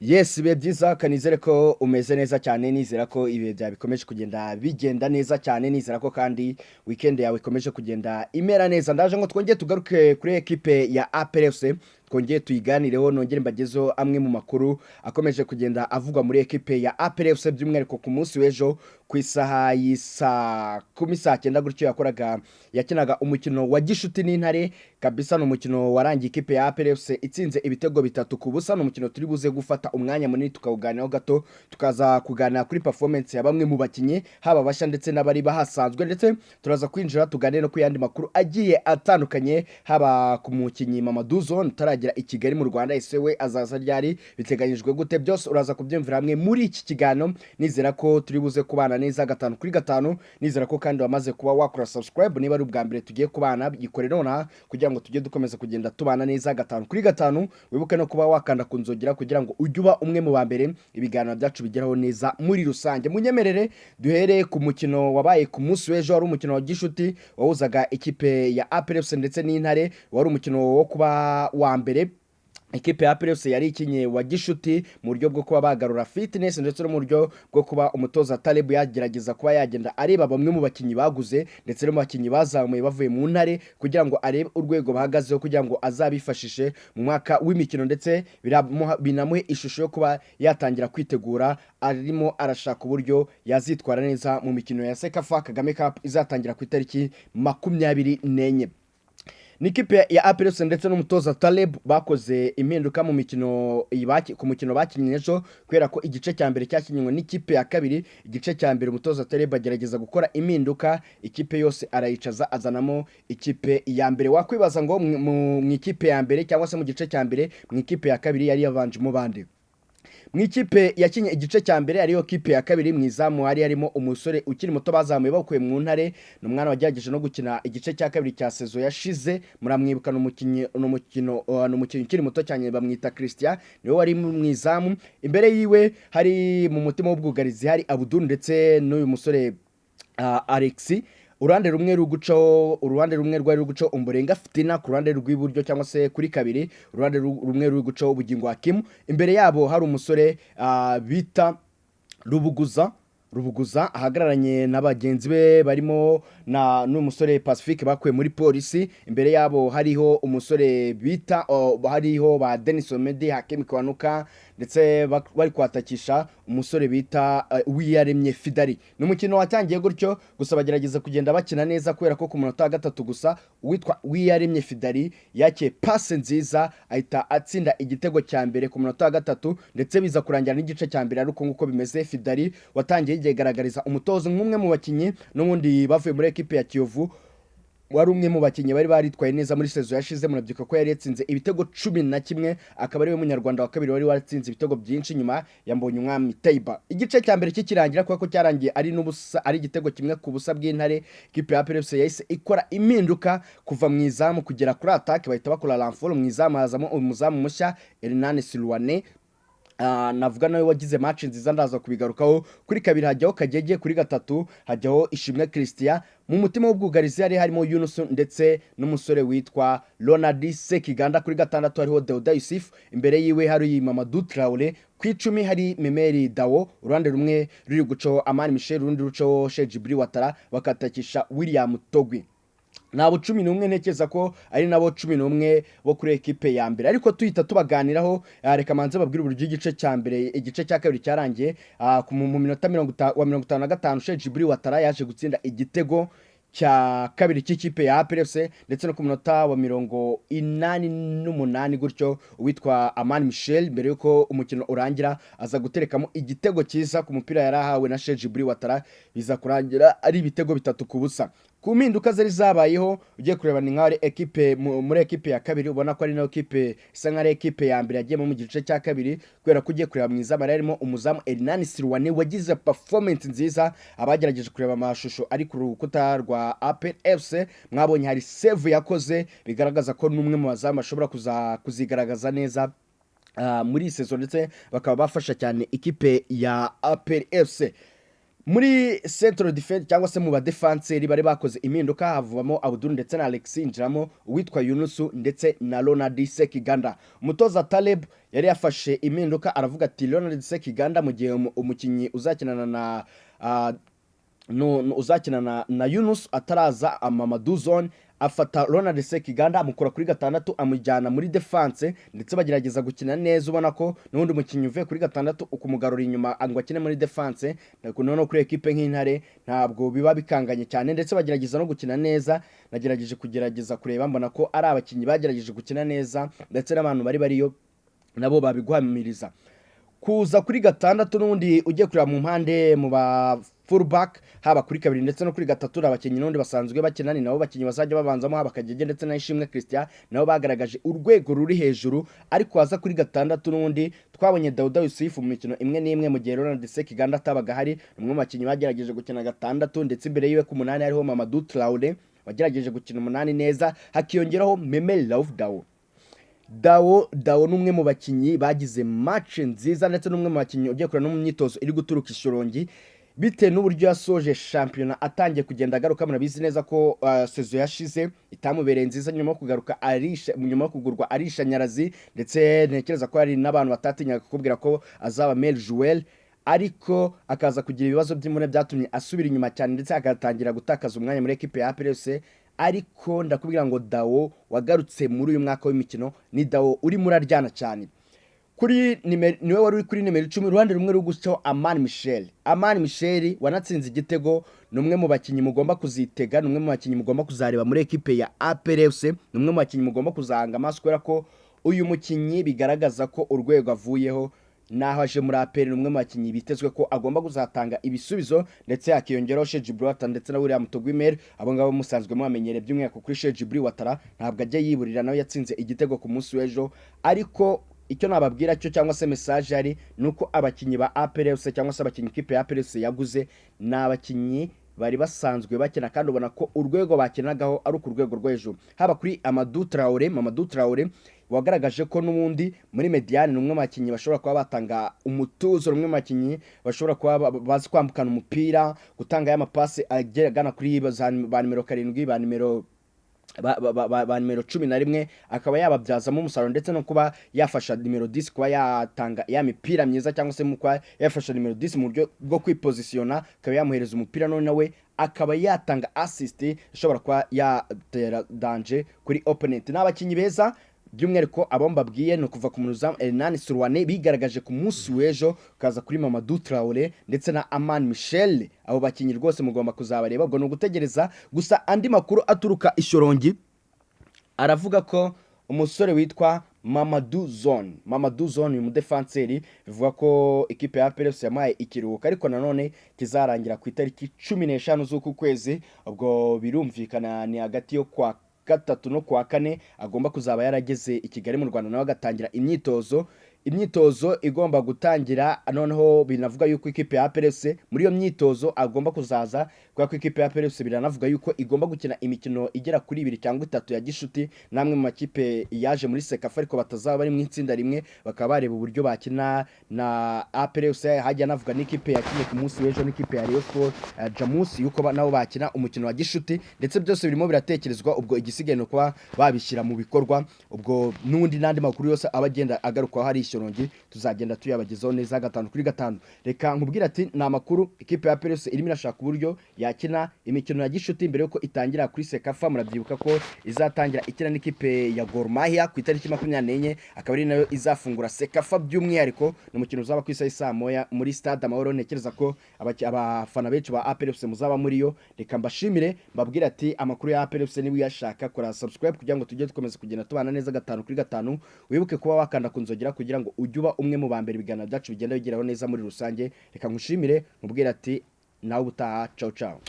Yes, ibihe byiza. Kanizere ko umeze neza cyane, nizera ko ibihe byawe bikomeje kugenda bigenda neza cyane, nizera ko kandi weekend yawe ikomeje kugenda imera neza. Ndaje ngo twongere tugaruke kuri ekipe ya APR FC, twongere tuyiganireho, nongere mbagezeho amwe mu makuru akomeje kugenda avugwa muri ekipe ya APR FC, by'umwihariko ku munsi w'ejo ku isaha y'isaa 10, saa 9 gutyo, yakinaga umukino wa gishuti n'Intare. Kabisa ni umukino warangiye ikipe ya APR FC itsinze ibitego 3-0. Ni umukino turi buze gufata umwanya munini tukawuganiraho gato, tukaza kuganira kuri performance ya bamwe mu bakinnyi, haba bashya ndetse n'abari bahasanzwe, ndetse turaza kwinjira tuganire no ku yandi makuru agiye atandukanye, haba ku mukinnyi Mamadou Zone utaragera i Kigali mu Rwanda. Ese we azaza ryari? Biteganyijwe gute? Byose uraza kubyumvira hamwe muri iki kiganiro. Nizera ko turi buze kubana neza gatanu kuri gatanu. Nizera ko kandi wamaze kuba wakora subscribe. Niba ari ubwa mbere tugiye kubana, yikore nonaha kugira ngo tujye dukomeza kugenda tubana neza gatanu kuri gatanu. Wibuke no kuba wakanda ku nzogera kugira ngo ujye uba umwe mu ba mbere ibiganiro byacu bigeraho neza muri rusange. Munyemerere duhere ku mukino wabaye ku munsi w'ejo. Wari umukino wa gishuti wahuzaga ikipe ya APR FC ndetse n'Intare. Wari umukino wo kuba wa mbere. Ikipe ya APR FC yari ikinye wa gishuti mu buryo bwo kuba bagarura fitness, ndetse no mu buryo bwo kuba umutoza Taleb yagerageza kuba yagenda areba bamwe mu bakinnyi baguze ndetse no mu bakinnyi bazamuye bavuye mu Ntare, kugira ngo arebe urwego bahagazeho, kugira ngo azabifashishe mu mwaka w'imikino, ndetse binamuhe ishusho yo kuba yatangira kwitegura, arimo arashaka uburyo yazitwara neza mu mikino ya CECAFA Kagame Cup izatangira ku itariki 24. Ni ikipe ya APR FC ndetse n'umutoza Taleb bakoze impinduka mu mikino ku mukino bakinnye ejo, kubera ko igice cya mbere cyakinnywe n'ikipe ya kabiri. Igice cya mbere umutoza Taleb agerageza gukora impinduka, ikipe yose arayicaza, azanamo ikipe ya mbere. Wakwibaza ngo mu ikipe ya mbere, cyangwa se mu gice cya mbere, mu ikipe ya kabiri yari yabanjemo bande? Mu ikipe yakinye igice cya mbere, ariyo kipe ya kabiri, mu izamu hari harimo umusore ukiri muto bazamuye bakuye mu Ntare. Ni umwana wagerageje no gukina igice cya kabiri cya saison yashize, muramwibuka. Ni umukinnyi ukiri muto cyane, bamwita Christian, niwe wari mu izamu. Imbere yiwe hari mu mutima w'ubwugarizi hari Abdul ndetse n'uyu musore Alexis. Uruhande rumwe rwari ruri gucaho Umurenga Fitina ku ruhande rw'iburyo, cyangwa se kuri kabiri. Uruhande rumwe ruri gucaho Ubugingo Hakimu. Imbere yabo hari umusore bita Rubuguza. Rubuguza ahagararanye na bagenzi be barimo na n'umusore Pacifique bakuye muri Polisi. Imbere yabo hariho umusore bita hariho ba Denis Omedi, Hakim Kiwanuka, ndetse bari kwatakisha umusore bita Uwiyaremye Fidari. Ni umukino watangiye gutyo gusa, bagerageza kugenda bakina neza, kubera ko ku munota wa gatatu gusa uwitwa Uwiyaremye Fidari yakiye passe nziza, ahita atsinda igitego cya mbere ku munota wa gatatu, ndetse biza kurangira n'igice cya mbere ari uko nguko bimeze. Fidari watangiye yigaragariza umutozo nk'umwe mu bakinnyi n'ubundi bavuye muri ekipe ya Kiyovu, wari umwe mu bakinnyi bari baritwaye neza muri saison yashize. Murabyibuka ko yari yatsinze ibitego 11, akaba ariwe munyarwanda wa kabiri wari watsinze ibitego byinshi nyuma ya Mbonyumwami Taiba. Igice cya mbere kikirangira, kubera ko cyarangiye ari n'ubusa, ari igitego 1-0 bw'Intare, ikipe ya APR FC yahise ikora impinduka kuva mu izamu kugera kuri attaque, bahita bakora renfort. Mu izamu hazamo umuzamu mushya Hernan Silwane. Navuga nawe wagize match nziza, ndaza kubigarukaho. Kuri kabiri hajyaho Kagege, kuri gatatu hajyaho Ishimwe Christian. Mu mutima w'ubwugarizi hari harimo Yunus ndetse n'umusore witwa Ronald Sekiganda. Kuri gatandatu hariho Dauda Yusuf, imbere yiwe hari Mamadou Traore, ku 10 hari Memeri Dawo. Uruhande rumwe ruri gucaho Amani Michel, urundi rucaho Cheick Djibril Ouattara, bakatakisha William Togwi. Nabo 11 ntekereza ko ari nabo 11 bo kuri ekipe ya mbere, ariko tuhita tubaganiraho. Reka manze babwire uburyo igice cya mbere, igice cya kabiri cyarangiye. Mu minota wa 55 Cheick Djibril Ouattara yaje gutsinda igitego cya kabiri cy'ikipe ya APR FC, ndetse no ku munota wa 88 gutyo uwitwa Amani Michel, mbere yuko umukino urangira, aza guterekamo igitego cyiza ku mupira yari ahawe na Cheick Djibril Ouattara, biza kurangira ari ibitego 3-0. Ku mpinduka zari zabayeho, ugiye kureba ni nkaho ari ekipe muri ekipe ya kabiri, ubona ko ari nayo ekipe isa nkaho ari ekipe ya mbere yagiyemo mu gice cya kabiri, kubera ko ugiye kureba mu izamu hari harimo umuzamu Hernani Silwane wagize performance nziza. Abagerageje kureba amashusho ari ku rukuta rwa APR FC mwabonye hari save yakoze, bigaragaza ko n'umwe mu bazamu ashobora kuzigaragaza neza muri iyi saison, ndetse bakaba bafasha cyane ikipe ya APR FC. Muri central defense cyangwa se mu badefanseri bari bakoze impinduka, havamo Abdul ndetse na Alex, hinjiramo uwitwa Yunusu ndetse na Ronald Sekiganda. Umutoza Taleb yari yafashe impinduka, aravuga ati Ronald Sekiganda mu gihe umukinnyi uzakinana na no, no, uzakinana na Yunus ataraza, Mamadou Zone, afata Ronald Sekiganda amukura kuri gatandatu amujyana muri defense, ndetse bagerageza gukina neza. Ubona ko n'ubundi mukinnyi uvuye kuri gatandatu ukumugarura inyuma ngo akine muri defense, noneho kuri ekipe nk'Intare ntabwo biba bikanganye cyane, ndetse bagerageza no gukina neza. Nagerageje kugerageza kureba, mbona ko ari abakinnyi bagerageje gukina neza, ndetse n'abantu bari bariyo nabo babiguhamiriza. Kuza kuri gatandatu n'ubundi ugiye kureba mu mpande mu ba fullback, haba kuri kabiri ndetse no kuri gatatu, ni abakinnyi n'ubundi basanzwe bakina, ni nabo bakinnyi bazajya babanzamo, haba Kagege ndetse na Ishimwe Christian, nabo bagaragaje urwego ruri hejuru. Ariko waza kuri gatandatu n'ubundi twabonye Dauda Yussif mu mikino imwe n'imwe mu gihe Ronald Sekiganda atabaga ahari, ni umwe mu bakinnyi bagerageje gukina gatandatu, ndetse imbere yiwe ku munani hariho Mamadou Traore wagerageje gukina umunani neza, hakiyongeraho Memel Raouf Dao. Dao ni umwe mu bakinnyi bagize match nziza, ndetse n'umwe mu bakinnyi ugiye kureba no mu myitozo iri guturuka i Shyorongi, bitewe n'uburyo yasoje shampiyona atangiye kugenda agaruka. Murabizi neza ko saison yashize itamubereye nziza nyuma yo kugaruka arisha, nyuma yo kugurwa ari ishanyarazi, ndetse ntekereza ko hari n'abantu batatinyaga kukubwira ko azaba meilleur joueur, ariko akaza kugira ibibazo by'imvune byatumye asubira inyuma cyane, ndetse agatangira gutakaza umwanya muri ekipe ya APR FC. Ariko ndakubwira ngo Dao wagarutse muri uyu mwaka w'imikino ni Dao urimo uraryana cyane. Kuri nimero, niwe wari uri kuri nimero 10, uruhande rumwe ruri gucaho Amani Michel. Amani Michel wanatsinze igitego, ni umwe mu bakinnyi mugomba kuzitega, ni umwe mu bakinnyi mugomba kuzareba muri ekipe ya APR FC, ni umwe mu bakinnyi mugomba kuzahanga amaso, kubera ko uyu mukinnyi bigaragaza ko urwego avuyeho naho aje muri APR ni umwe mu bakinnyi bitezwe ko agomba kuzatanga ibisubizo, ndetse hakiyongeraho Cheick Djibril Ouattara ndetse na William Togui Mel. Abo ngabo musanzwe mubamenyereye, by'umwihariko kuri Cheick Djibril Ouattara ntabwo ajya yiburira, nawe yatsinze igitego ku munsi w'ejo. Ariko icyo nababwira cyo cyangwa se message ari ni uko abakinnyi ba APR FC cyangwa se abakinnyi ikipe ya APR FC yaguze ni abakinnyi bari basanzwe bakina, kandi ubona ko urwego bakinagaho ari ku rwego rwo hejuru, haba kuri Amadou Traore, Mamadou Traore wagaragaje ko n'ubundi muri médiane ni umwe mu bakinnyi bashobora kuba batanga umutuzo, umwe mu bakinnyi bashobora kuba bazi kwambukana umupira, gutanga y'amapasi agana kuri ba nimero 7, ba nimero 11, akaba yababyazamo umusaruro, ndetse no kuba yafasha nimero 10 kuba yatanga ya mipira myiza, cyangwa se mu kuba yafasha nimero 10 mu buryo bwo kwipozisiyona, akaba yamuhereza umupira none nawe akaba yatanga assist ishobora kuba yatera danger kuri opponent. Ni abakinnyi beza, by'umwihariko abo mbabwiye ni ukuva ku muzamu Hernan Surwane bigaragaje ku munsi w'ejo, ukaza kuri Mamadou Traore ndetse na Aman Michel. Abo bakinnyi rwose mugomba kuzabareba, ubwo ni ugutegereza gusa. Andi makuru aturuka i Shyorongi aravuga ko umusore witwa Mamadou Zone, Mamadou Zone uyu mudefanseri, bivuga ko ikipe ya APR FC yamuhaye ikiruhuko, ariko nanone kizarangira ku itariki 15 z'uku kwezi. Ubwo birumvikana ni hagati yo kwa gatatu no kwa kane agomba kuzaba yarageze i Kigali mu Rwanda, nawe agatangira imyitozo. Imyitozo igomba gutangira noneho, binavuga yuko ikipe ya APR FC muri iyo myitozo agomba kuzaza, kubera ko ikipe ya APR FC biranavuga yuko igomba gukina imikino igera kuri ibiri cyangwa itatu ya gishuti n'amwe mu makipe yaje muri CECAFA ariko batazaba bari mu itsinda rimwe, bakaba bareba uburyo bakina na APR FC. Hajya navuga n'ikipe yakinye ku munsi w'ejo n'ikipe ya Rayon Sports, Jamus, yuko nabo bakina umukino wa gishuti, ndetse byose birimo biratekerezwa. Ubwo igisigaye ni ukuba babishyira mu bikorwa. Ubwo n'ubundi n'andi makuru yose aba agenda agarukwaho hari i Shyorongi tuzagenda tuyabagezaho neza gatanu kuri gatanu. Reka nkubwire ati ni amakuru ikipe ya APR irimo irashaka uburyo yakina imikino ya gishuti mbere yuko itangira kuri CECAFA. Murabyibuka ko izatangira ikina n'ikipe ya Gor Mahia ku itariki 24, akaba ari nayo izafungura CECAFA. By'umwihariko ni umukino uzaba ku isaha saa moya muri Stade Amahoro. Ntekereza ko abafana benshi ba APR FC muzaba muri yo. Reka mbashimire, mbabwire ati amakuru ya APR FC niba uyashaka kora subscribe kugira ngo tujye dukomeza kugenda tubana neza gatanu kuri gatanu. Wibuke kuba wakanda ku nzogera kugira ngo ujye uba umwe mu ba mbere ibiganiro byacu bigenda bigeraho neza muri rusange. Reka nkushimire, nkubwire ati nawe ubutaha, ciao ciao.